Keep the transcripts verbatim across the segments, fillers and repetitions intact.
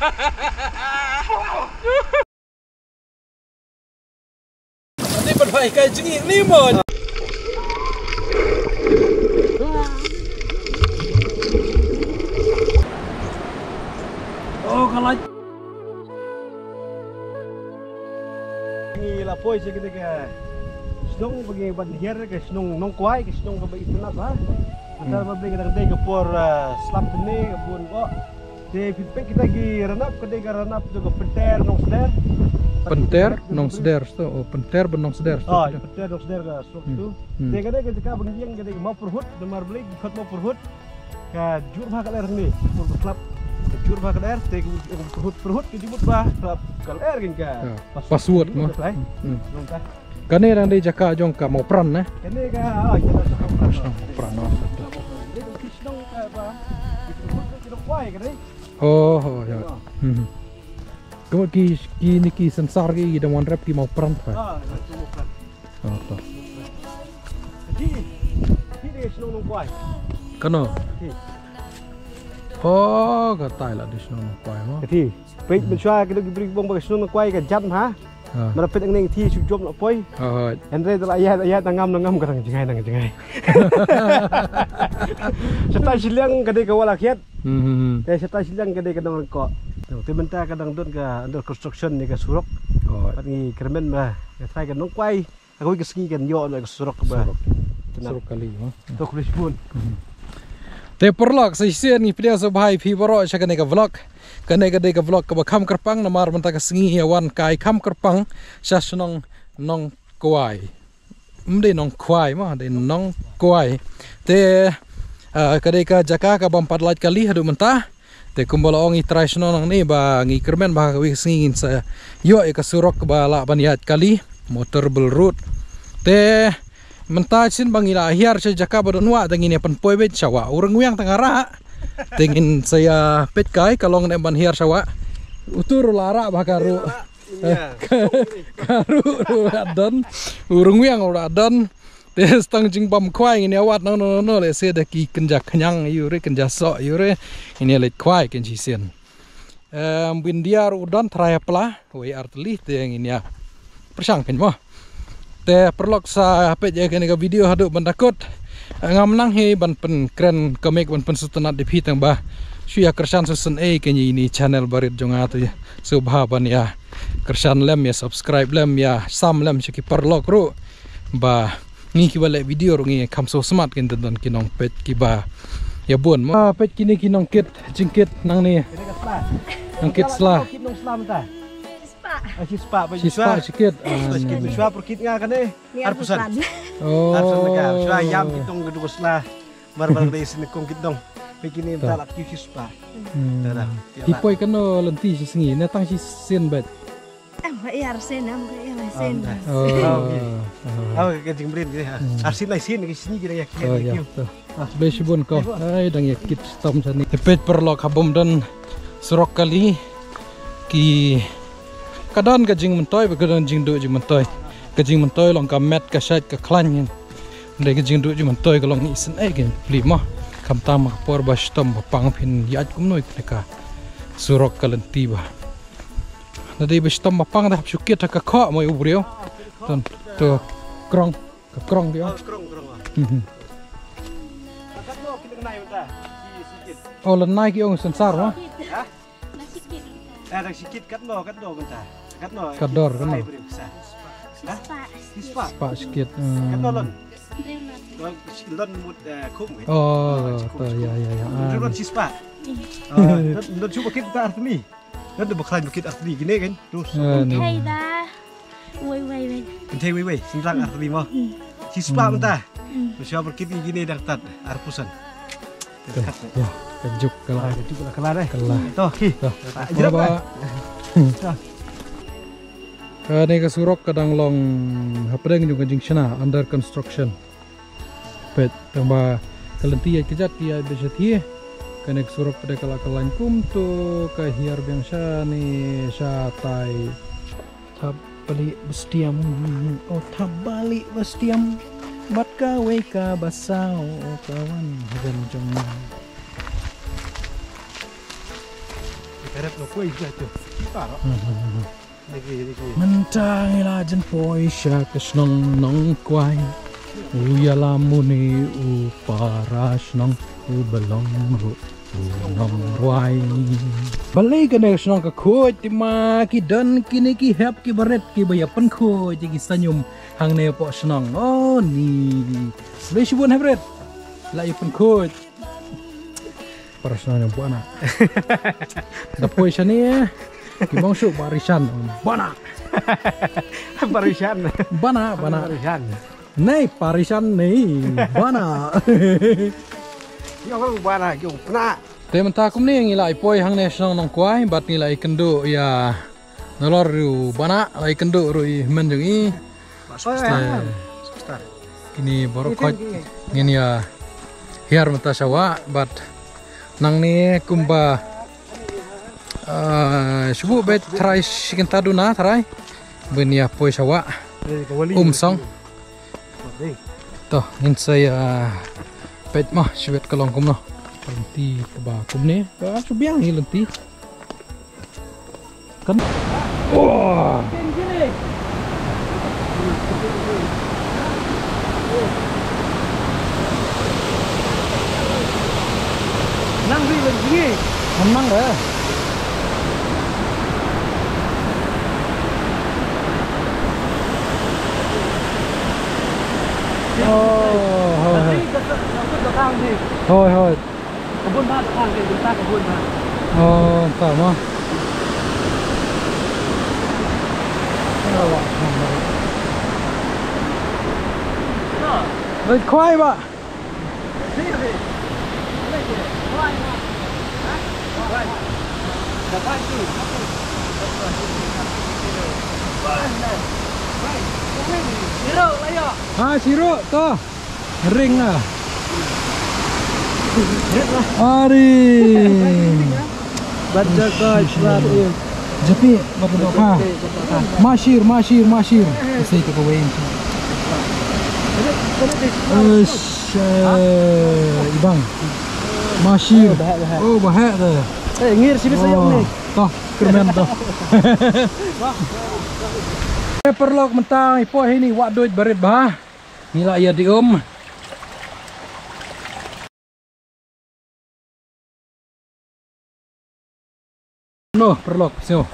Ni ban bai kai jingim ni mo. Oh, ka light. Ngi la poi sha kane ka shnong ba ngi ban hiar ka shnong Nongkwai, ka shnong kaba itynnad ha. Mynta ba bli ka dang dei ka por, ah, slap kumne ka bun ko. Te phi peit kita ki rnap, ka dei ka rnap jong ka Pynter Nongsder. Pynter Nongsder, to, oh, Pynter ba Nongsder, to. Ah, Pynter Nongsder ka surok to. Hmm. Te ka dei ka jaka ba ngi ïeng ka dei ka Mawpyrhut, namar balei ki khot Mawpyrhut. Ka jur bha ka lyer hangne, ka slap. Ka jur bha ka lyer, te ka Mawpyrhut, Pyrhut ka jubut bha, slap ka lyer kan ka. Ya. Password mo. Hmm. Nongta. Kane dang dei jaka jong ka Mawpran ne? Kane ka, ah, jaka Mawpran. Mawpran, oh. Kane ka shnong ka ba, ka shnong Kwai kane. Oh, oh, ya. Hmm. Kumno ki, ki ni ki sensar ki dang wan rep ki Mawpran tha. Ah, ya, ki Mawpran. Oh, to. Ki, ki dei shnong Nongkwai. Kano? Ki. Oh, ka tai la dei shnong Nongkwai mo. Ki. Peit mynshuwa ki dei ki bri bong ba shnong Nongkwai ka jan ha. Ah. Mara peit ang neng thi shu jom la poi. Ah, ah. Hynrei da la ïaid, ïaid nangam, nangam ka dang jngai, dang jngai. Shatai shiliang ka dei ka Wala Khiat. Hmm, hmm, hmm. Te shatai shiliang ka dei ka Nongryngkoh. Te mynta ka dang don ka under construction ne ka surok. Oh. Pat ngi kyrmen ba ka trai ka Nongkwai. Ka kawei ka sngi kan ïoh na ka surok ba. Surok. Surok kali, ha? To khublei shibun. Mhm. Te paralok, sa shisien ngi pdiang sngewbha ïa phi baroh sha kane ka vlog. Kane ka dei ka vlog kaba kham kyrpang namar mynta ka sngi ïa wan kai kham kyrpang sha shnong Nongkwai. Ym dei Nongkwai mo, dei Nongkwai. Te, ah, ka dei ka jaka kabym pat lait kali haduh mynta. Te kumba la ong i trai shnong nangne ba ngi kyrmen ba kawei ka sngi ngin sa ïoh ïa ka surok ba lah ban ïaid kali, motorable road. Te mynta shisien ba ngi la hiar sha jaka ba don wah, te ngin ïa pynpoi beit sha wah. U Rangwiang tang ha rah. Te ngin sa ïa peit kai ka long ne ban hiar sha wah. Utu ruh la rah ba ka ruh. Ka ruh ruh la don. U Rangwiang ruh la don. Te stang jingbam khwai ngin ïa wad nang no no no lehse da ki kynja khñiang ïu re kynja soh ïu re. Ngin ïa leit khwai kin shisien. Em, byndiar u don trai pla wei artylli te ngin ïa pyrshang kin mo. Te paralok sa peit ïa kane ka video haduh ban da kut. Ngam nang hi ban pynkren comic ban pynsngewtynnat da phi tang ba shu ïa kyrshan shisien ei kane ini channel barit jong nga te sngewbha ban ïa kyrshan lem ïa subscribe lem ïa sam lem sha ki paralok ruh. Ba ngi kiba leh video ruh ngi kham sngewsmat kin don ki nongpeit kiba ïa bun mo. Ah, peit kine ki nongkit jingkit nangne. Nongkit sla. Kit nong sla mynta. Shispah. Ah, shispah, shispah shikit. Shispah shikit. Mynshuwa pyrkit nga kane. Arphew san. Oh. Arphew san ka. Mynshuwa ïam ki tong ka duk sla. Mar mar dei sini kong kit dong. Peit kine mynta la ki shispah. Hmm. Tada. Ki poi kano lynti shi sngi ne tang shisien bad. Em, ka ïar sen, em, ka ïar sen. Oh. Oh, ka jingmrin ki ha. Ar sin ai sin ki sini ki ïa ki. Oh, ïa. Blei shibun ko. Ai dang ïa kit stom sani. Te peit paralok ha bym don surok kali ki ka don ka jingmyntoi ba ka don jingduh jingmyntoi. Ka jingmyntoi long ka met ka shait ka khlaiñ. Dei ka jingduh jingmyntoi ka long isynei ka pli mo. Khamtam ka por ba shitom ba pang phin ïaid kumno ïa ka surok ka lynti ba. Na dei ba shitom ba pang da hap shu kit ha ka khoh mo u briew. Ton to krong ka krong ki ong. Krong krong. Mhm. Oh, lynai ki ong sensar mo. Ha? Eh, dang shikit katno, katno mynta. Katno. Ka dor, katno. Ai, beri besar. Ha? Shispah. Shispah shikit. Hmm. Katno lon? Lon mut, eh, khum, eh. Oh, to, ya, ya, ya. Lon shispah. Ah, lon shu bakit ta artylli. Lon bakhlaiñ bakit artylli kine kan. Terus. Hei dah. Wei, wei, wei. Kynthei wei wei, sngewthuh artylli mo. Hmm. Shispah mynta. Hmm. Mynshuwa pyrkit ïa kine dang tad, arphew san. Ya, ka juk ka la. Ah, ka juk ka la, ka la dei. Ka la. To, ki. To. Ah, jrap ba. To. Kane ka surok ka dang long hapdeng jong ka jingshna under construction. Peit, tang ba ka lynti ïa ka jait ki ïa ba shathie. Kane ka surok peit ka la ka lain kumto ka hiar biang shane shatai. Thap bali bestiam, oh thap bali bestiam. Bat kawei ka basaw ka wan hajan jong. Mynta ngi la jan poi sha ka shnong Nongkwai. U ïalam une u para shnong, u ba long ruh u nongrwai. Balei kane ka shnong ka khuid? Te ma ki don kine ki hep ki barit kiba ïa pynkhuid ïa ki saiñum hangne hapoh shnong. Oh ni. Balei shibun hep rit la ïa pynkhuid. Para shnong ne Bana. Da poi shane ki bang shu Barishan. Bana. Barishan. Bana, Bana. Barishan. Nei Barishan nei Bana. Yo Bana yo pna. Te mynta kumne ngi la ïa poi hangne shnong Nongkwai bad ngi la ïa kynduh ïa nalor ruh Bana, la ïa kynduh ruh i men jong i. Kine baroh khoit ngin ïa hiar mynta sha wah bad nangne kumba, ah, shu buh beit trai shi kynta duna trai ban ïa poi sha wah Umsong. To ngin sa ïa peit ma shibit ka long kumno. Lynti kaba kumne ba shu biang hi lynti. Kan. Wah. Nang ri lem sini. Nang re. Oh, hoi, hoi. Hoi, hoi. Ka bun ba ka, ka bun ba ka bun ba. Oh, ta ma. Rit khwai ba. Ha, siro to. Ring ah. Ari. Baca kau Islam. Japi, baca doa. Mashir, mashir, mashir. Kasi tu kau wayang. Ush, eh, ibang. Mashir. Oh, bahaya tu. Eh, ngir sini saya ni. Toh, kermen toh. Eh, paralok, mynta i poi hi ni wah duid barit bha. Ngi la ïa dih um. No, paralok, sio.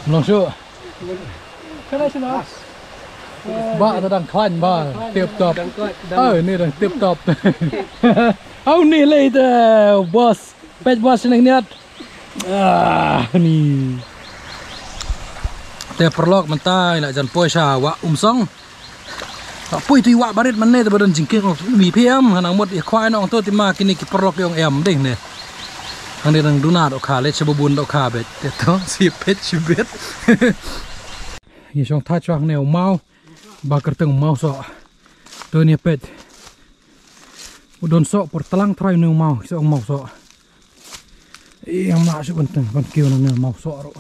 Mlong sio. Ba ta dang khlaiñ ba, tip top. Oh, ni dang tip top. Oh, ni lei te, boss. Peit ba shnong niat. Ah, ni. Te paralok mynta i la jan poi sha wah Umsong. Poi tu i wah barit mynne te ba don jingkieng mi phi em, hanang mut i khwai nong to ti ma kine ki paralok i ong em dei ne. Hangne dang duna dohkha le shibun dohkha beit. Te to si peit shibit. Ngi shong thait shuwa hangne u maw. Ba kyrteng u maw soh. To ni peit. U don soh por tlang trai u ne u maw, soh u maw soh. Ïa ma shu ban teng ban kiew na ne u maw soh ruh.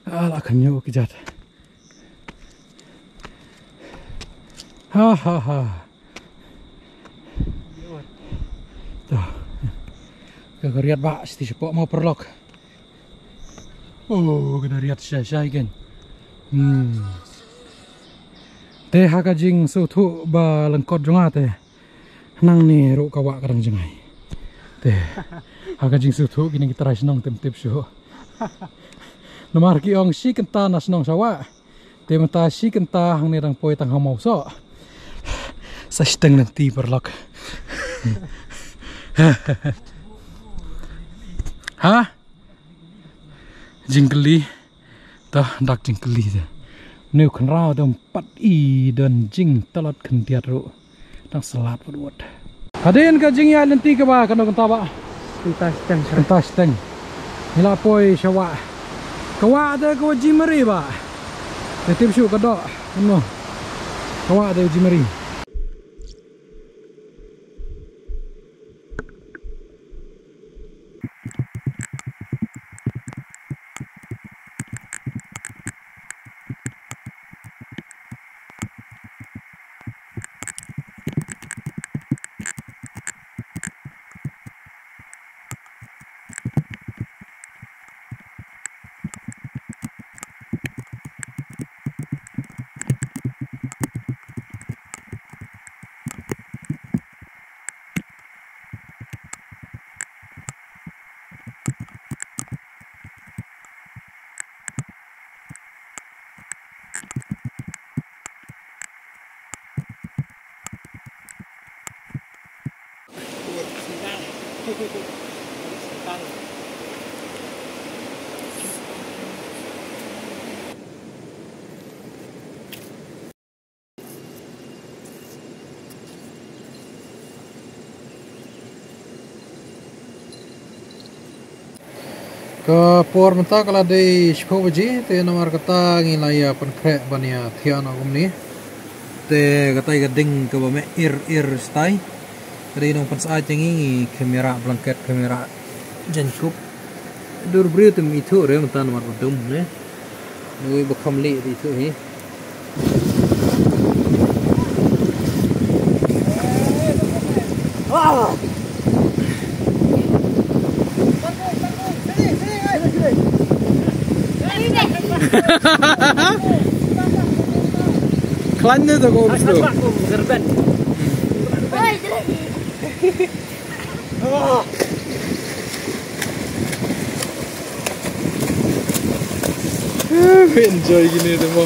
Ala kan ïoh ki jat. Ha ha ha. Ka ka riat ba sti shapoh maw paralok. Oh, ka da riat shai shai ken. Hmm. Te ha ka jingsngewthuh ba lyngkot jong nga te. Nangne ruh ka wah ka dang jngai. Te ha ka jingsngewthuh kine ki trai shnong te ym tip shuh. Namar ki ong shi kynta na shnong sha wah. Te mynta shi kynta hangne dang poi tang ha mawsoh. Sa shiteng lynti paralok. Ha? Jingkylli. Tah dak jingkylli te. Une u khynraw te ym pat i don jingtlot khyndiat ruh. Dang slat wut wut. Hadien ka jingïaid lynti kaba kano kynta ba? Kynta shiteng. Kynta shiteng. Ngi la poi sha wah. Ka wah te ka wah Jimari ba. Te tip shuh ka doh. Kano? Ka wah te Jimari. Ka por mynta ka la dei shiphew baje, te namar kata ngi la ïa pynkhreh ban ïa thiah noh kumne. Te katai ka ding kaba meh ir ir stai. Ka dei nongpynsyaid ïa ngi, ngi kham ïarap blanket, kham ïarap jaiñkup. Dur briew te ym ithuh re mynta namar ba dum ne. Ngi ba kham leh te ithuh hi. Khlaiñ ne to ko. Enjoy kine te mo.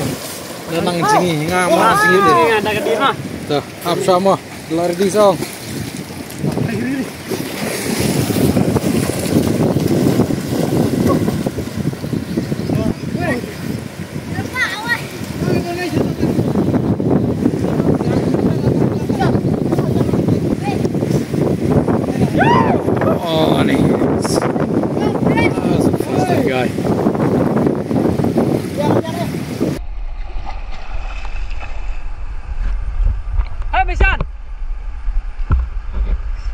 Na nang jingïaid, nga ma nang jingïaid. Nga da ka dima. To, ap sha mo. La ready song. Oh, ni. Ah, so fast that guy. Hai, Bisan.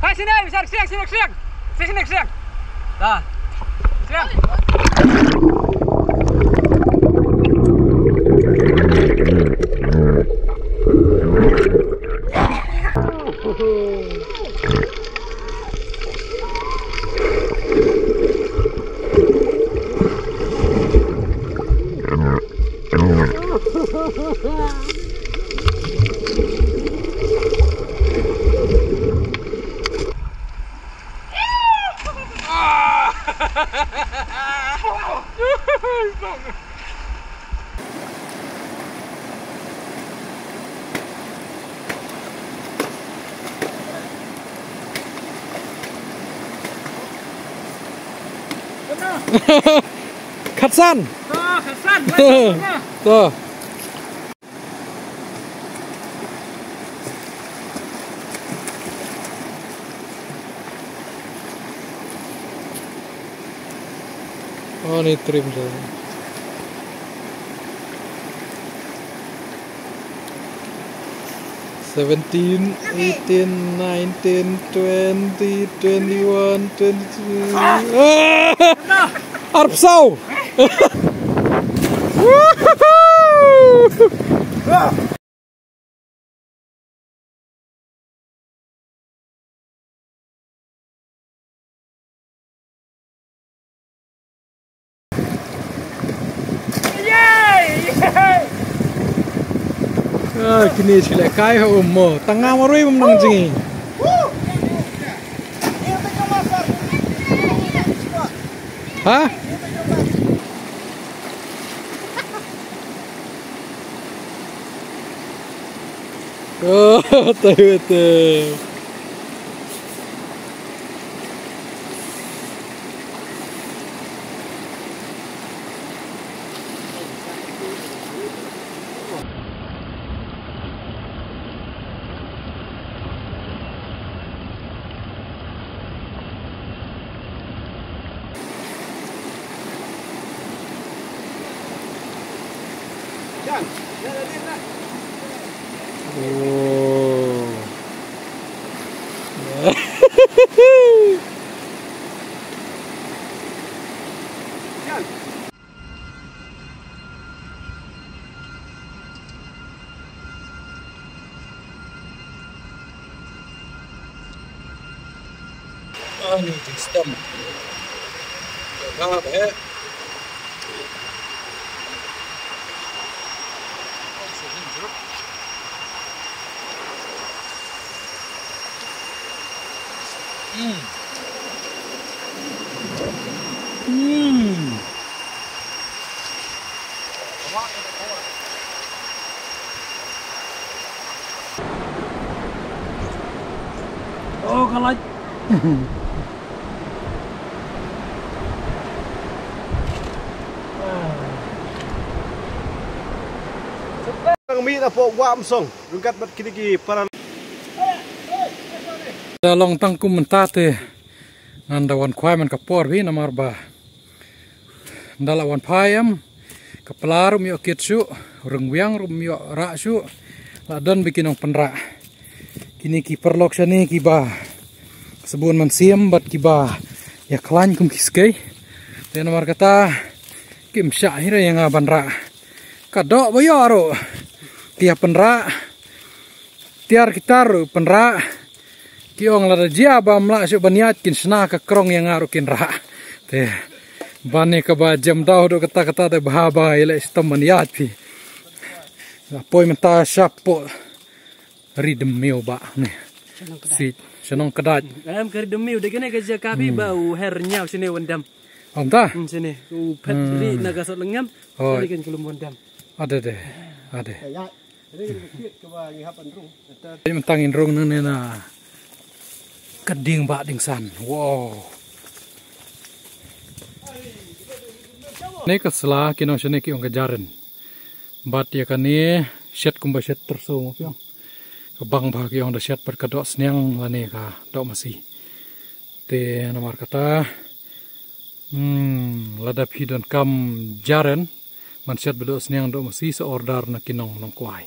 Hai, sini, Bisan, sini, sini, sini. Sini, sini, sini. Dah. Sini. Khatsan. To, khatsan. To. Oh, ni trim tu. Seventeen, eighteen, nineteen, twenty, twenty-one, twenty-two. Ah! Arphew saw. Ah, kine shi leh kai ha um mo. Tang nga marwei bym nang jngi. Ha? Oh, tahu tu. Oh. Ani jingstem. Ka ba he. Hmm. Hmm. Oh, ka lait. Hapoh Wah Umsong ryngkat bad kine ki para. Da long tang kum mynta te ngan da wan khwai man ka por phi namar ba nda la wan phai em. Ka pla ruh ym ïoh kit shuh, rengwiang ruh ym ïoh rah shuh. La don ba ki nongpynrah. Kine ki paralok shane kiba sbun mynsiem bad kiba ïa khlaiñ kum ki skei. Te namar kata kim shah hi re ïa nga ban rah. Ka doh ba ïoh ruh ki ïa pynrah. Tiar ki tar ruh pynrah. Ki ong lada jia ba ym lah shuh ban ïaid kin shna ka krong ïa nga ruh kin rah. Te bane kaba jem daw duh kata kata te bha ba ïa leh shitom ban ïaid phi. Poi mynta shapoh Ri Dmiew ba ne. Shanong Kdait. Si, Shanong Kdait. Em ka Ri Dmiew de kane ka jaka phi ba u her nyaw shane wan dam. Ong ta? Hmm, shane. U phet ri na ka sot lengam. Oh. Shane kan kulum wan dam. Ade de. Ade. Ri mentang in rung ne na ka ding ba ding san. Wow. Ne ka sla ki nong shane ki ong ka jaren. Bad ïa kane shet kumba shet terso mo piong. Ka bang ba ki ong da shet bad ka doh sniang lane ka doh masi. Te namar kata, hmm, lada phi don kam jaren man shet ba doh sniang doh masi sa order na ki nong nong kwai.